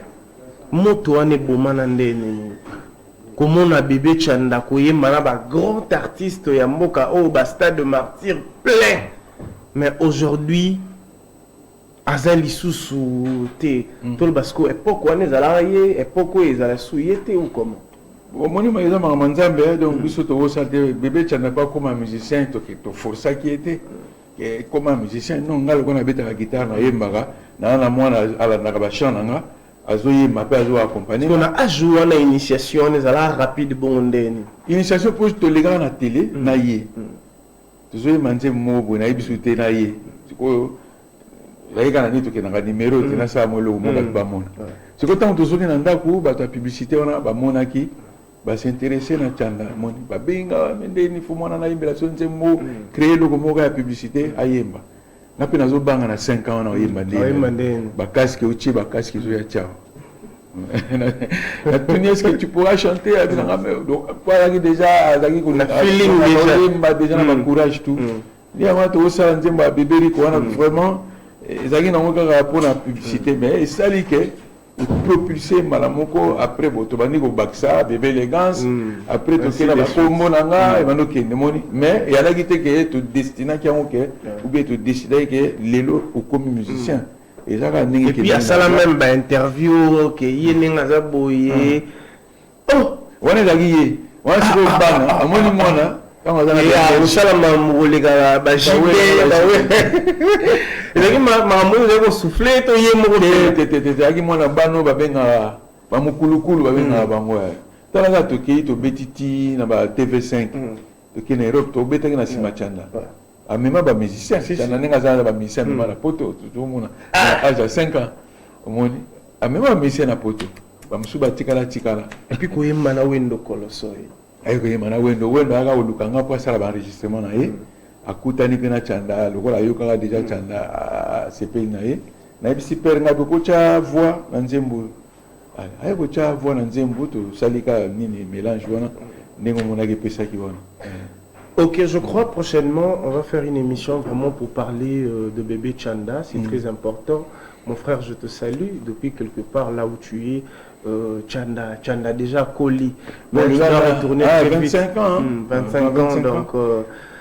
moto wana eboma na ndeni komona Bébé Chanda koyemba na ba grand artiste ya mboka oyo, ba stade de martyr plein, mais aujourd'hui aza lisusu te. Toloba sikoyo, époque wana ezalaka ye, époque oyo ezala su ye te ou comment? Omoni, eza makambo Nzambe. Donc biso tokosala te. Bébé Chanda mpe akóma musicien, toforsaki ye te ekóma musicien. Non, ngai lokola nabetaka guitare, nayembaka, naa na mwana alandaka bachant na nga, azoyemba mpe azoaccompagne. Na age wana, initiation wana ezalaka rapide bongo ndeni? Initiation mpo tolekaka na télé na ye, tozoyemba nzembo moko boye, nayebi biso te na ye. Sikoyo ezalaki kaka na nini, tokendaka numero te, nasala mo eloko mo bato bamona. Sikoyo ntango tozoki na ndako, bato ya publicité wana bamonaki, bas'intéresser na Chanda. Moni babenga me ndeni fo mwana nayembela so nzembo, créer eloko moko ya publicité, ayemba. Nga mpe nazobanga na 5 ans wana, oyemba ndeni, bacasque otie, bacasque ezoya tiawa. Natuni: "Est-ce que tu pourras chanter?" Abinanga po azalaki déjà, azalaki koyemba déjà na bacourage tout. Nde yango wana tokosala nzembo ya Bébé Rico wana. Vraiment ezalaki nango kaka mpona publicité, mais esali ke Propulsé mbala moko. Après bo tobandi kobakisa Bebe Élégance. Après Ainsi tokei na de suite. bakombo na nga, ebandi okende. Moni, mais eyalaki te ke todestinaki yango ke ou bien todécidaki ke lelo okomi musicien. Eza kaka ndenge Et puis ekendaki asala na même bainterview ke ye ndenge aza boye, oh. Wana ezalaki ye wana. Sikoyo bana, amoni mwana ntango aza na Kosala makambo koleka bajibe, ezalaki makambo oyo ezali kosouffler to ye moko? Te, te, te, te, ezalaki mwana. Bana oyo babengaka bamokulukulu, babengaka bango. Tala kaka, tokei, tobeti ti na ba TV5, tokei na Europe, tobetaki na nsima. Tianda amema bamusicien. Si, si. Tianda ndenge aza na bamusicien, amema na poto. Tozomona na age ya 5 ans, omoni amema bamusicien na poto, bamosusu batikala tikala. Et puis koyemba na Wendo Koloso ye. Aye koyemba na Wendo. Wendo ayaka koluka nga mpo asala baenregistrement na ye. Akutani mpe na Tianda, lokola ayokaka déjà Tianda, asepeli na ye. Nayebisi pere ngai mpe kotya voix na nzembo. Aye kotya voix na nzembo, tosali kaka nini, mélange wana ndenge omonaki epesaki wana. Ok, je crois prochainement, on va faire une émission vraiment pour parler de bébé Chanda. C'est très important. Mon frère, je te salue depuis quelque part là où tu es. Chanda, Chanda déjà colis. Bon, Mais tu là, dois là, retourner ah, très vite. 25 ans, hein. 25 ans, 25 donc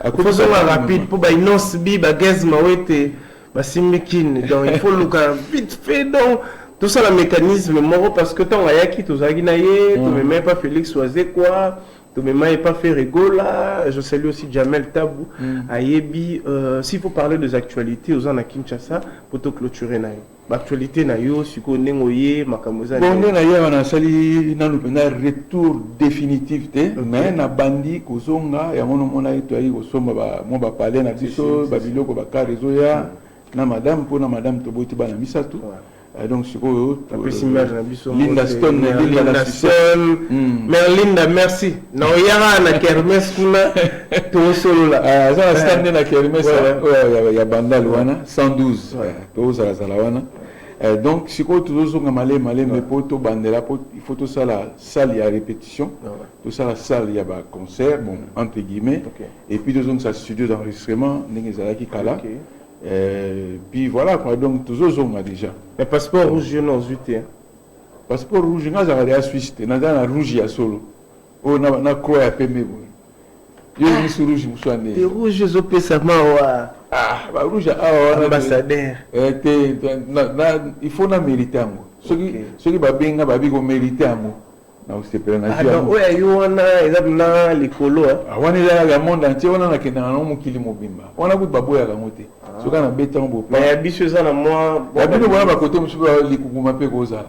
À il faut ça faire rapide pour ba Innoss'B, ba Gaz Mawete, ba Simikin. Donc il faut luka vite fait, donc tout ça le mécanisme moko, parce que tant ayaki tozalaki na ye, tomema pas Félix Wazekwa, tomema ye pas Ferre Gola. Je salue aussi Jamel Tabou ayebi. S'il faut parler des actualités oza na Kinshasa po to clôturer na yo baactualité na yo sikoyo, ndenge oye, makambo eza Bon, nde na ye wana, nasali nanu mpenza retour définitif te, mais nabandi kozonga yango. Nomonaki toyaki kosomba mwa bapalais na biso, babiloko, bakare ezoya na madame, mpo na madame toboti bana misato. Donc sikoyo Napesi mare na biso Linda mbote. Stone, Mère Linda Linda la Sucette. Stone. Mère Linda, merci. Na oyaka na kermesse kuna, tosolola. Ah, aza na stand nde na kermesse oyo ya Bandal wana, 112. Tozalazala wana. Donc sikoyo tozozonga malembe malembe mpo tobandela, mpo il faut tosala salle ya répétition, tosala salle ya baconcert, bon, entre guillemets, et puis tozongisa studio d'enregistrement ndenge ezalaki kala. Puis voilà quoi, donc tozozonga déjà. Mais passeport rouge, yo na ozwi te, hein? Passeport rouge, nga azalaka ya Suisse te. Naza na rouge ya solo oyo na croix ya pembe boye. Yo misu rouge mosu ya Te. Ndenge Rouge ezopesa mawa. Ah, ba rouge awa wana Ambassadeur. Te, il faut na mérite yango. Soki soki babenga, babi komérite yango, na kosepela na Ah, zwi donc yango. oyo ayo wana eza na likolo, hein? Ah, wana eza ya monde entier. Wana nakendaka nango mokili mobimba. Wana kutu baboyaka yango te. Soki nabeti yango Mais ya bopa biso eza na mwa ya bino bona bakote mosusu likukuma mpe kozala,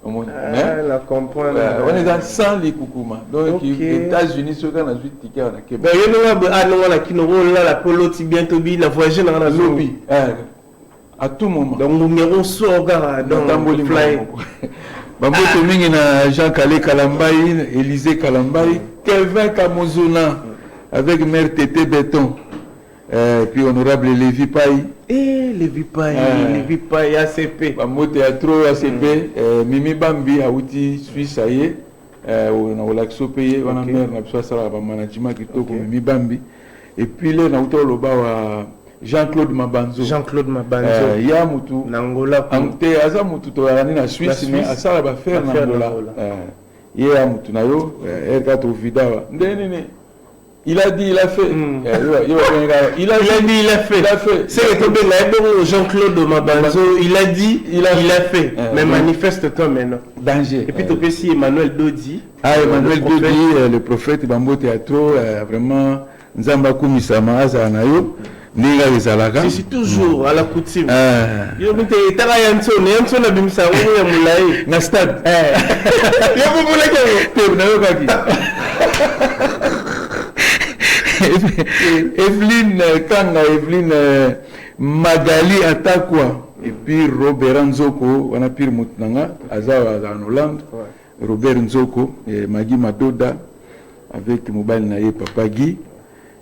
omoni. Ah, Mais na comprendre. Wana eza sans likukuma, donc États-Unis, soki nazwi ticket wana, keba. Donc yo ndenge ah ndenge wana kino olala mpo oloti bientôt bi na voyage nanga na lobi, à tout moment. Donc numéro sort kaka, donc Natamboli fly. moko. Bambote mingi na Jean Kale Kalambai, Élysée Kalambai, Kevin Kamozona avec mère Tété Béton, puis honorable Lévi Pai. Eh, Levi Pai. Levi Pai ACP. Bambote ya trop, ACP. Mimi Bambi awuti Suisse, aye na kolakisa mpe ye wana. Mare na biso asalaka bamanagement kitoko. Mimi Bambi. Et puis le nauta oloba wa Jean-Claude Mabanzo. Jean-Claude Mabanzo. Ya mutu na Angola kuna. Te, aza mutu toyaka nde na Suisse, mais Suisse. asala baaffaire na Bafere na Angola. Angola. Ye ya mutu na yo rk tovida wa nde nini, il a dit, il a fait. Ye babengaka il a Il a dit, il a fait. Il a fait. C'est que tobenga ye bongo Jean-Claude Mabanzo, il a dit, Il a il a fait. Mais manifeste-toi maintenant. Danger. Et puis topesi Emmanuel Dodi. Ah, Emmanuel Le prophète. Dodi, le prophète, bambote ya trop, vraiment Nzambe akumisama, azala na yo ndenge kaka ezalaka. Je suis toujours à la coutume. Ah. Yo mite etaka ya nsone, ya nsone abimisa yango ya molai. Na stade. Yo bobolaki yango? Te, nayokaki Evelyne Kanga, Evelyne, Magali Atakwa et puis Robert Nzoko wana, pire motu na nga aza, azala na Hollande. Robert Nzoko, Magi Madoda avec mobali na ye papa Guy,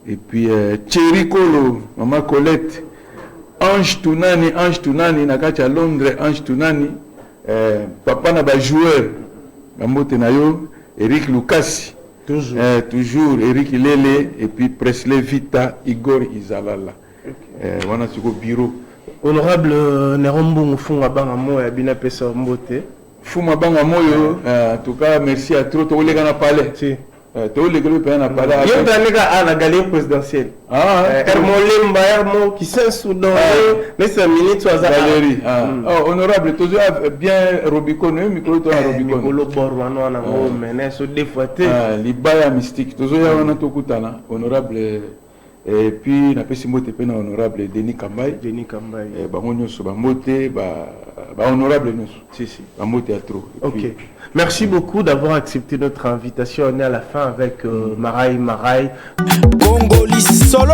et puis Thierry Kolo, mama Colette, Ange Tunani, Ange Tunani na kati ya Londres, Ange Tunani, papa na bajoueur, bambote na yo, Eric Lukasi. Toujours. Toujours Eric Lele et puis Presley Vita, Igor Izalala. Wana siko bureau. Honorable Neron Mbungu Funga, banga moya bina pesa mbote. Fuma banga moyo, en tout cas merci à trop, tokoleka na palais. Si. Tokolekela mpenza na palais. Yo mpe a na galerie présidentielle. Ah, Hermo Lemba, Hermo Kisensu dans nesi minute aza galerie. Ah. Oh, honorable, tozoya bien Robicon, oyo mikolo to na Robicon. Mikolo bor wana wana ngo mene so deux fois te. Ah, libaya mystique, tozoya wana, tokutana honorable. Et puis napesi mbote mpe na honorable Denis Kambai. Denis Kambai. Eh, bango nyonso bambote, bahonorable nyonso. Si, si. Bambote ya trop. Et Ok. Merci beaucoup d'avoir accepté notre invitation. On est à la fin avec Marai Marai. Congoli solo.